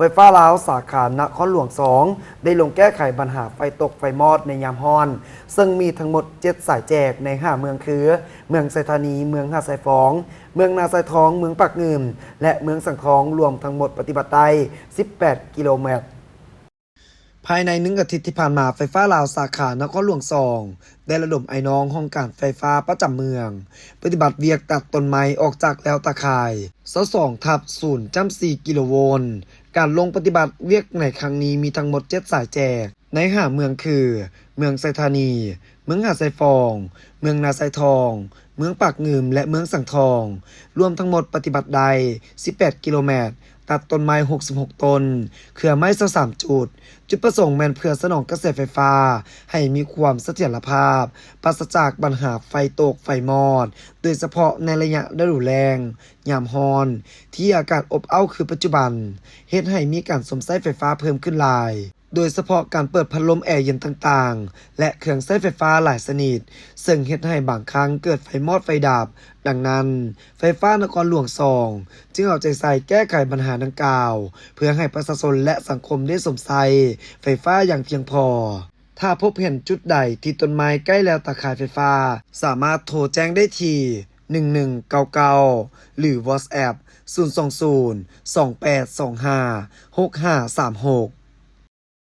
ໄຟຟ້າລາວສາຂານະຄອນຫຼວງສອງ ໄດ້ລົງແກ້ໄຂບັນຫາໄຟຕົກໄຟມອດໃນຍາມຮ້ອນ ເຊິ່ງມີທັງໝົດເຈັດສາຍແຈກໃນຫ້າເມືອງຄື ເມືອງໄຊທານີ, ເມືອງຫາດຊາຍຟອງ, ເມືອງນາຊາຍທອງ, ເມືອງປາກງື່ມ ແລະ ເມືອງສັງທອງ, ລວມທັງໝົດປະຕິບັດໄດ້ສິບແປດກິໂລແມັດ. ພາຍໃນໜຶ່ງອາທິດທີ່ຜ່ານມາ, ໄຟຟ້າລາວສາຂານະຄອນຫຼວງສອງ ໄດ້ລະດົມອ້າຍນ້ອງຫ້ອງການໄຟຟ້າປະຈຳເມືອງ ປະຕິບັດວຽກຕັດຕົ້ນໄມ້ອອກຈາກແລວຕາຂ່າຍ ຊາວສອງທັບສູນຈ້ຳສີ່ກິໂລໂວນ. ການລົງປະຕິບັດວຽກໃນຄັ້ງນີ້ມີທັງໝົດເຈັດສາຍແຈກ ໃນຫ້າເມືອງຄື ເມືອງໄຊທານີ, ເມືອງຫາດຊາຍຟອງ, ເມືອງນາຊາຍທອງ, ເມືອງປາກງື່ມ ແລະ ເມືອງສັງທອງ, ລວມທັງໝົດປະຕິບັດໄດ້ສິບແປດກິໂລແມັດ, ຕັດຕົ້ນໄມ້ຫົກສິບຫົກຕົ້ນ, ເຄືອໄມ້ຊາວສາມຈຸດ. ຈຸດປະສົງແມ່ນເພື່ອສະໜອງກະແສໄຟຟ້າໃຫ້ມີຄວາມສະຖຽນລະພາບ, ປາສະຈາກບັນຫາໄຟຕົກໄຟມອດ, ໂດຍສະເພາະໃນໄລຍະລະດູແລ້ງ, ຍາມຮ້ອນ ທີ່ອາກາດອົບເອົ້າຄືປັດຈຸບັນ ເຮັດໃຫ້ມີການຊົມໃຊ້ໄຟຟ້າເພີ່ມຂຶ້ນຫຼາຍ, ໂດຍສະເພາະການເປີດພັດລົມແອເຢັນຕ່າງໆ ແລະ ເຄື່ອງໃຊ້ໄຟຟ້າຫຼາຍຊະນິດ, ເຊິ່ງເຮັດໃຫ້ບາງຄັ້ງເກີດໄຟມອດໄຟດັບ. ດັ່ງນັ້ນ, ໄຟຟ້ານະຄອນຫຼວງສອງ ຈຶ່ງເອົາໃຈໃສ່ແກ້ໄຂບັນຫາດັ່ງກ່າວ ເພື່ອໃຫ້ປະຊາຊົນ ແລະ ສັງຄົມໄດ້ຊົມໃຊ້ໄຟຟ້າຢ່າງພຽງພໍ. ຖ້າພົບເຫັນຈຸດໃດທີ່ຕົ້ນໄມ້ໃກ້ແລວຕາຂ່າຍໄຟຟ້າ, ສາມາດໂທແຈ້ງໄດ້ທີ່ ໜຶ່ງໜຶ່ງເກົ້າເກົ້າ ຫຼື WhatsApp ສູນສອງສູນ ສອງແປດສອງຫ້າ ຫົກຫ້າສາມຫົກ.